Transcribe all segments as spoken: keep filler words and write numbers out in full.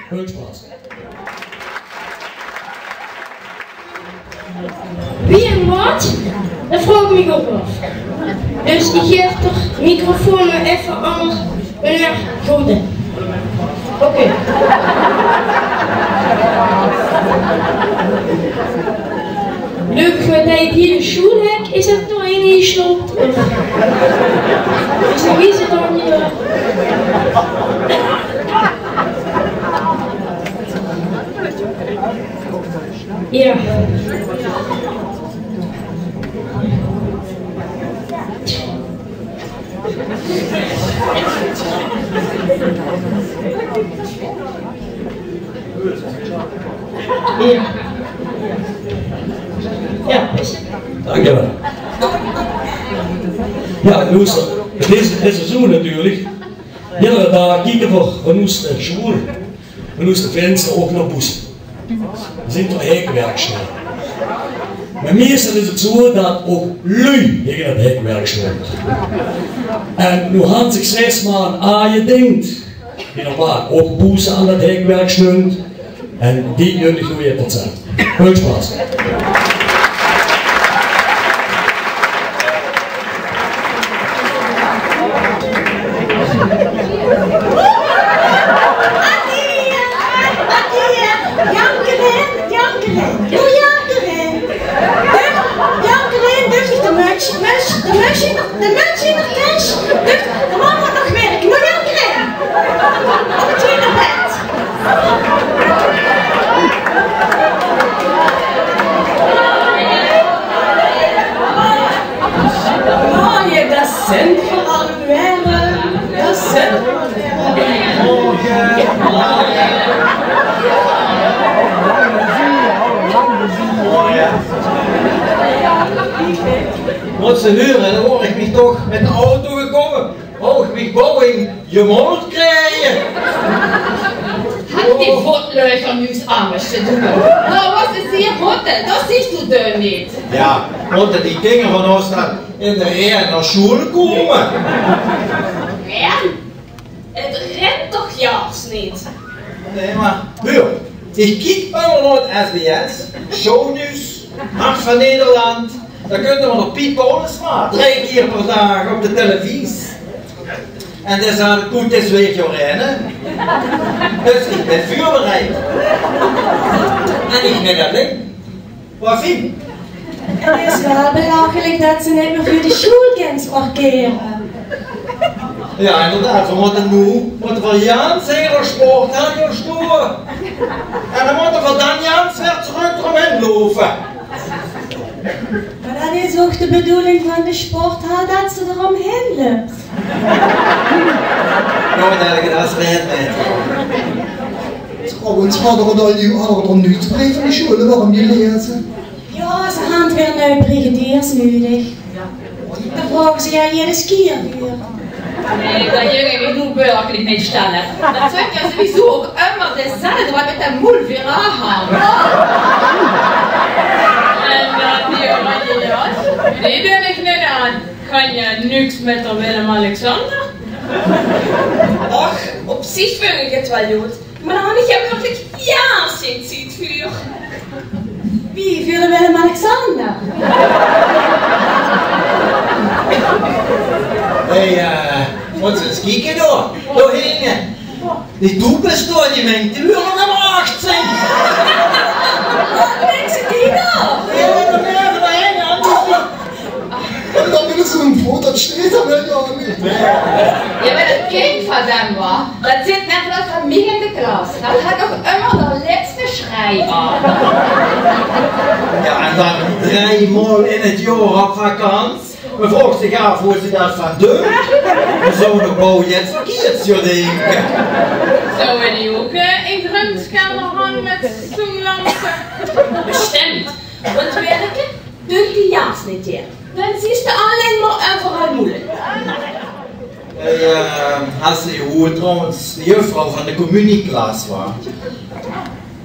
Veul sjpaas. Wie en waat? Det vraog ich mich ouch aaf. Dus ich gaef de microfoon effe aan meneer Goden. Oké. Leuk, mer det hie de sjoelhek, is det dao-in gesjloopt? Of is det, wie is het dan hie? Jao. Jao. Jao, bèste. Dank dich waal. Jao, noe is 't, 't is, 't is zoe natuurlik. Jao, dao kieke v'r van oos de sjoel. En oos de vinster ouch nog boete. Dao zeen toch hekwerk sjnelle. Mer meistal is 't zoe det ouch luuj taenge det hekwerk sjnelle. En noe han zich zès man aangedink, die normaal ouch boete aan det hekwerk sjnelle. En die junt noe weer tot zègke. Veul sjpaas. Jankerin, Jankerin, doe Jankerin. Jankerin, doe de muts, muts, de muts in de, de muts in de tas. Doe, de mam mót nog wirke. Doe Jankerin. Op 't tweede bed. Oh, jao, det zint veural werm. Det zint veural werm. Mós se hure, dan waor ich mich toch mit de auto gekómme. Oh, ich mich bouw in je mond kriege. Hat die votleuger noe ins angers te doon? Noe, waat is hie votte? Det zuus doe dao neet. Jao, mótte die kinger van ós dan in de rein nao sjoel kómme? Rein? 't Rint toch jars neet? Nae, mer huur, ich kiek ummer nao 't S B S, Shownieuws, Hart van Nederland, dan kump d'r nog Piet Paulusma, drei kier per daag op de televisie. En dae zaet: "Good, dit is weer Jorine." Dus ich bön veurbereid. En ich bön allein. Waat vinjs? 't Is waal belachelik det se neet mieë veur de sjoel kins parkere. Jao, inderdaad. Veer mótte noe, mótte veer Jans hiel de sporthal gaon sjtoewe. En dan mótte veer dan Jans weer trök d'romhin loupe. Mer det is ouch de bedoeling van de sporthal, det se d'romhin löps. Jao, det is reëd. Trouwens, hadde veer dan noe, hadde veer dan noe niks breed van de sjoel, waorom die leze? Jao, ze hant weer nuuj brigadiers nudig. Dan vraoge ze: "Jao, jidder is kier huur." Nae, det jung ich noe börgerlik neet sjtèlle. Det zègk ich sowieso ouch ummer dezelfde, waat mit de moel weer aan hant. En dan die oranje jas, die dun ich neet aan. Kan je niks mit de Willem-Alexander? Och, op zich vung ich 't waal good. Mer dan han ich 'm wèrkelik jao gein tied veur. Wie, veur de Willem-Alexander? Hé, eh, mós se ins kieke dao. Dao hinge. Die doekes dao, die mink, die wille nog ummer achtzin. Waat minse die dao? Jao, dao hinge, dao hinge. En dan mit zoe'n voet, det steit d'r waal jao neet. Jao, mer det kind van dem, wa, det zit net waal van mich in de klas. Det haet nog ummer de lètste sjrei aan. Jao, en dan drei maol in 't jaor op vakans. Me vraog zich aaf wo ze det van deit. Me zouw nog bouw jets verkierds jao dinke. Zouwe die ouch, eh, in Gruntskelder han mit zoe'n lampe? Besjtemd. Want wèrke duit die jas neet, hè. Dan zuus se allein mer euveral moele. Eh, eh, has se gehuurd trouwens, de juffrouw van de communieklas, wa,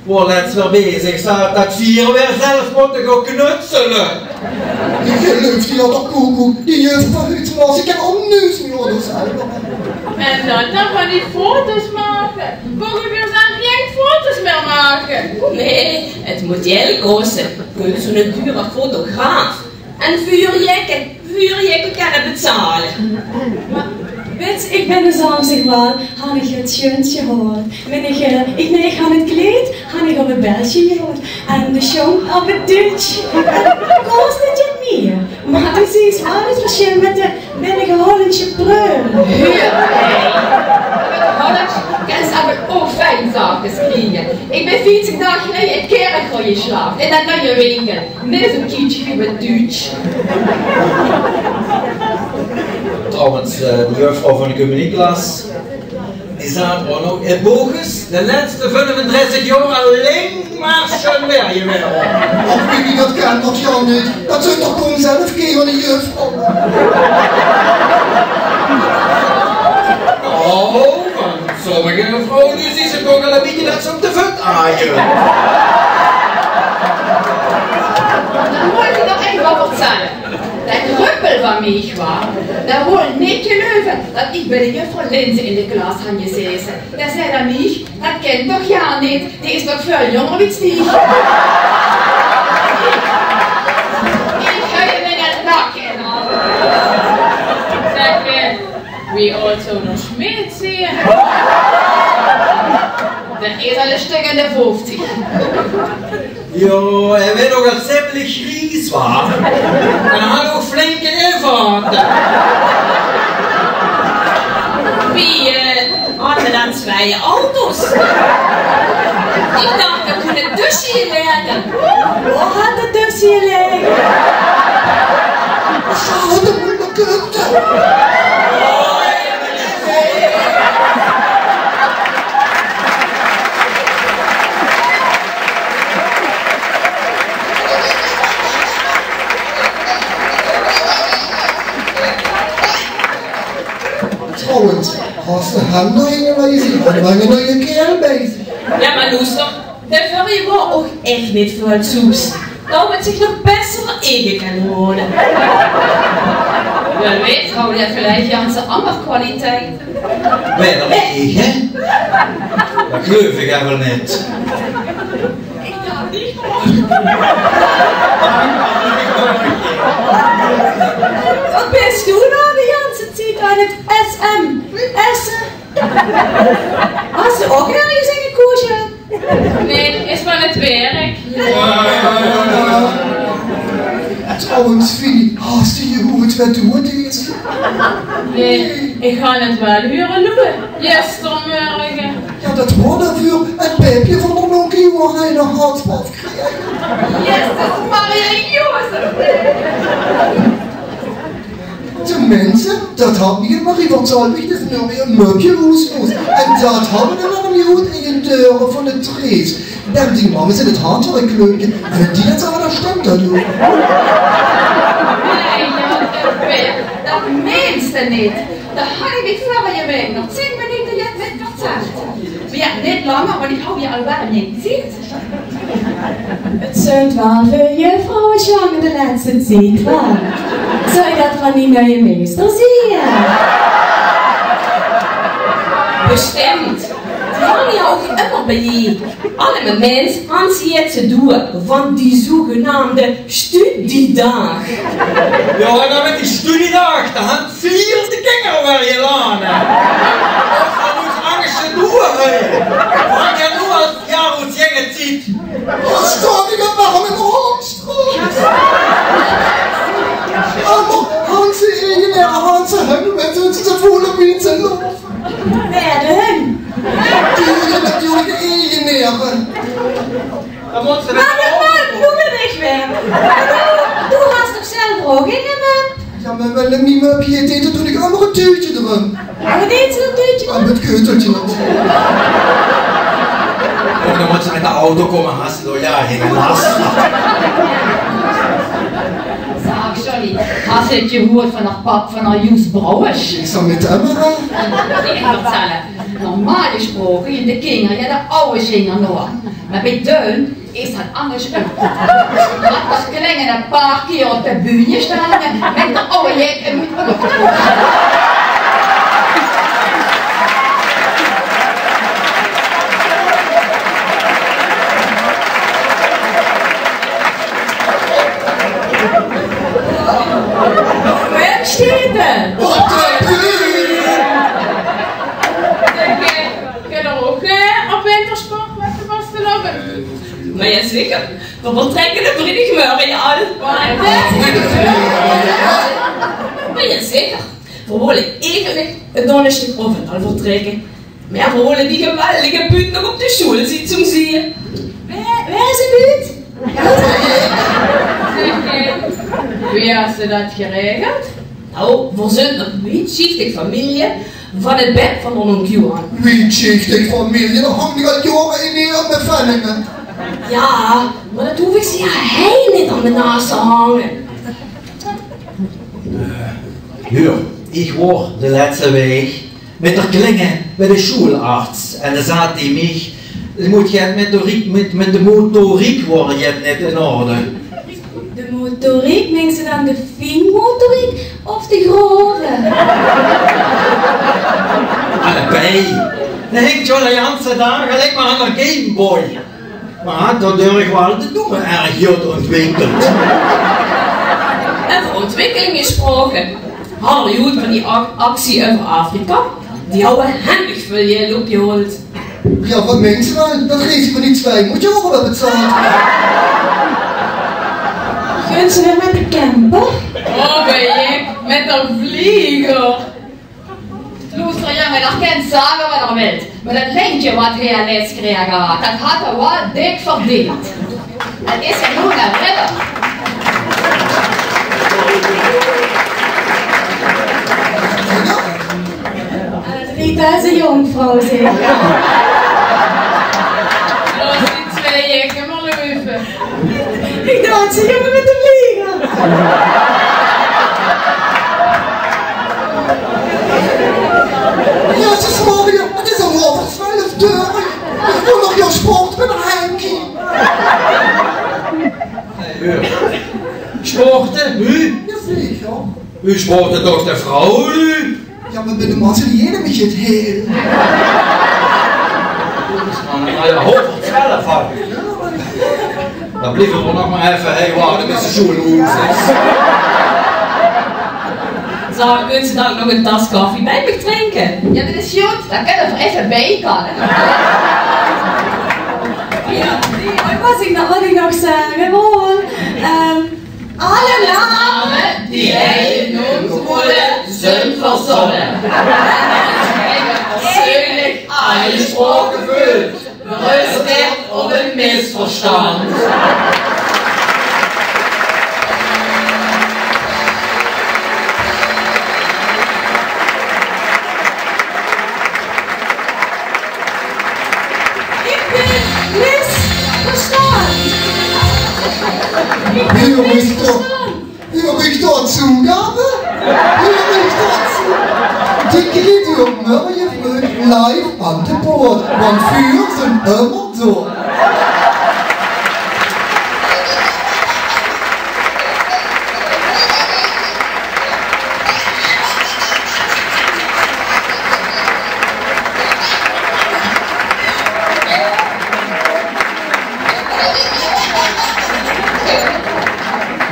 waor lèts weer bezig, ze had det veer weer zelf mótte gaon knutsele. Die leuk, die had op koekoek, die juffrouw van Huutmaas, ich kin 'm neet mieë, dus. En dan, dan van die foto's make. Volgend jaor zeen veer Nae, 't model kós zoe'n dure fotograaf. En vuurjekke, vuurjekke kènne betale. Wèts, ich bön de zaamsdig waal, han ich 't sjoenste gehaold. Mien ich, eh, ich, nae, ich han 't kleid, han ich op 't belsje gehaold. En de sjoon op 't tuutsje. Kós 't neet mieë. Mer 't is waal 't versjil mit de billige Hollandsje prul. Huur, hè. Mit Hollands kèns se ouch fijn zaakes kriege. Ich bön veertig daag geleje in Kirchroa geslaag, in de nuje winkel. Net zoe'n kietsje wie bie Duuts. Trouwens, eh, de juffrouw van de communieklas, die zaat ouch nog in Bogus, de lètste vijfendertig jaor allein mer sjoen weer gewaes. Och, Pipi, dat kènt toch, Jan, neet? Dat zunt toch gewoen zelfkerende juffrouwe? Oh, van sommige vrouwe, dus is 't ouch al e bietje dat ze op de vut aaje. Dan mót ich nog effe vertèlle. Dae druppel van mich, wa, dae wól neet geleuve dat ich bie de juffrouw Linzen in de klas han gezaete. Dae zag aan mich: "Dat kènt toch Jan neet, dae is toch väöl jónger wie dich." Ich höb 'm in 't lach gehaoje. Zèk, eh, wie aad zów d'r Smeets zeen? Dae is al e stök in de vöftig. Jao, hae waert ouch al ziemlich gries, wa? En hae haet ouch flink in de vaat. Wie, eh, haet 'r dan twieë auto's? Ich dach, dao kós 't tösse ligke. Wo haet 't tösse ligke? Zo, dat mót nog kónne. Trouwens, haet ze 'm nog ingewaeze? En dan nog 'ne kier bezig. Jao, mer loester, de vörrige waor ouch ech neet väöl soes. Dao haw 't zich nog bès waal eige kónne waere. Wae weit, haw dae veleicht 'n ganse anger kwaliteit. Wae weit, hè? Dat gleuf ich effe neet. Ich kan neet. Waat bis doe noe de ganse tied aan 't S M S'en? Has se ouch örges ingekoesje? Nae, is van 't werk. Trouwens, Fini, has se gehuurd wae doe 't is? Nae, ich han 't waal hure loere. Gistermorge. Jao, dat waor d'r veur 't pepke van d'r nonkie, wo hae 'ne hartslag kreeg. Jezus, Maria, Jozef. Tenminste, dat haet mich 't Marie van Zalwig dus nog weer 'n mupje oesmoes. En dat haw ich nog neet gehuurd in de deure van de Trees. Dae die mamme zit 't handwerk klunke. Vindt die dat ze aan de stem dat doet? Nae, jao, dat, dat meins se neet. Dao han ich vörrige waek nog tieën minute neet mit vertèld. Mer jao, neet langer, want ich haw dich al waal neet gezeen. 't Zunt waal väöl juffrouwe zwanger de lètste tied, wa? Zów dat van die nuje meester zeen? Bestimp. Die hange ouch ummer bie-ein. Allemaol minse han ze jet te doon van die zogenaamde studiedaag. Jao, en dan mit die studiedaag, dan han veer de kinger weer gelaote. Of van oes angers te doon, hè. Van jao, noe as jaor oes jenge tied. Waat staon ich op waal in de hoofdstraot? Allemaol Hanse eigenaere, Hanse hemmen mit hun volle minse lopen. Wae de hun? Die natuurlik de eigenaere. Dan mót ze... Mer, mer, mer, noe bön ich weer. Doe, doe has toch zelf ouch inge mup? Jao, mer waal in mien mupje, die deet natuurlik allemaol e tuutje d'rin. Waat deet ze in dat tuutje? Ah, mit keuteltje. Och, dan mót ze mit de auto kómme, has se dao, jao, helaas. Zag, Johnny, has se 't gehuurd van d'r pap van d'r Joes Brouwers? Ich zal mit 'm, hè? Ich vertèl. Normaal gesproke, in de kinger, jao, de awwe zinger nog. Mer bie Deun is dat angers. Hat d'r klenge e paar kier op de bühne gestaon mit d'r awwe jek en mit d'r Sport met de vastelaovend. Mer jao zeker, veer vertrèkke de vriedig mörge al. Mer jao zeker, veer wólle eigelik 'ne donnesdigaovend al vertrèkke. Mer veer wólle die geweldige buut nog op de sjoeal zeen, zoe zeen. Wae, wae is 't buut? Wie höbs se dat geregeld? Noe, veer zeen 'n wiedsjichtig femielje van 't bed van d'r nonk Johan. Wiedsjichtig femielje, dao hang ich al jaore in die op mien venninge. Jao, mer dat hoof ich ze hie neet aan de naas te hange. Huur, ich waor de lètste waek mit d'r klinge bie de sjoelarts. En dao zaet die mich: "Mit, mit de motoriek waore je net in orde." De motoriek, meins se dan de fien motoriek of de grove? Allebei. Dao hingk je de ganse daag allein mer aan de Gameboy. Mer dao deur is waal de domme erg good ontwikkeld. Euver ontwikkeling gesproke. Harde jood van die ac-, actie euver Afrika. Die hawwe hendig väöl geld opgehaold. Jao, wat meins se dan? Dat geis se van die twee mót je ouch waal betaole. Guns se 'm mit de camper? Oh, bön ich, mit d'r vlieger. Loester, jóng, d'r kènt zage wat d'r wilt, mer dat lintje wat hae lèts kreeg haet, dat haet 'r waal dik verdeend. Dat is 'r noe waal ridder. Rita is 'n jónkvrouw, zeg. Los die twee, ich höb 'm al effe. Ich dach, ze ginge mit de vlieger. Jezus Maria, 't is al euver twelf oer. Ich wól nog gaon sporte mit Henkie. Sporte? Hu? Jao, zeker. Hu sporte toch de vrouwluuj? Jao, mer bie de manne die hete mich 't heel. Mer jao, euver twelf al. Dan blieve v'r nog mer effe, hè, wachte bis de sjoeal oet is. Zo, kóns se dan nog 'n tas koffie bie mich drinke? Jao, dat is good. Dan kinne v'r effe bie kalle. Jao, wat wól ich nog, wat wól ich nog zage? Gewoon, ehm, Alle name die hie genómp waere, zeen verzónne. Persoonlik aangesproke veult, berust dit op ein misverstand. Ich bin misverstande. Huur ich dao, huur ich dao Toegave? Huur ich dao toe? Die kriet geer mörge vreug live aan de poort, want veer zeen ummer dao.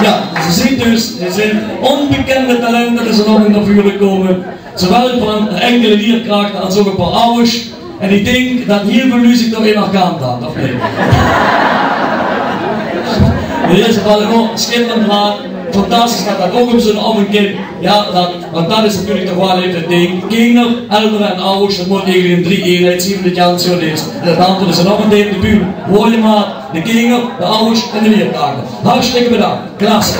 Jao, ze zeen dus, d'r zeen ónbekènde talente die zeen nog nao veure gekómme. Zowaal van enkele lierkrachte es ouch e paar awwers. En ich dink det hieël väöl luuj zich dao in herkend höbbe, of neet? In eder geval, gewoon schitterend gedaan. Fantastisch det det ouch op zoe'n aovend kump. Jao, det, want det is natuurlik toch waal effe 't dink. Kinger, eldere en awwers, det mót eigelik ein drie-eenheid zeen, de kans zo is. En det antwoord is dan nog ein deel de buul. Hoor je maar, de kinger, de awwers en de lierkrachte. Hartstikke bedankt. Klasse.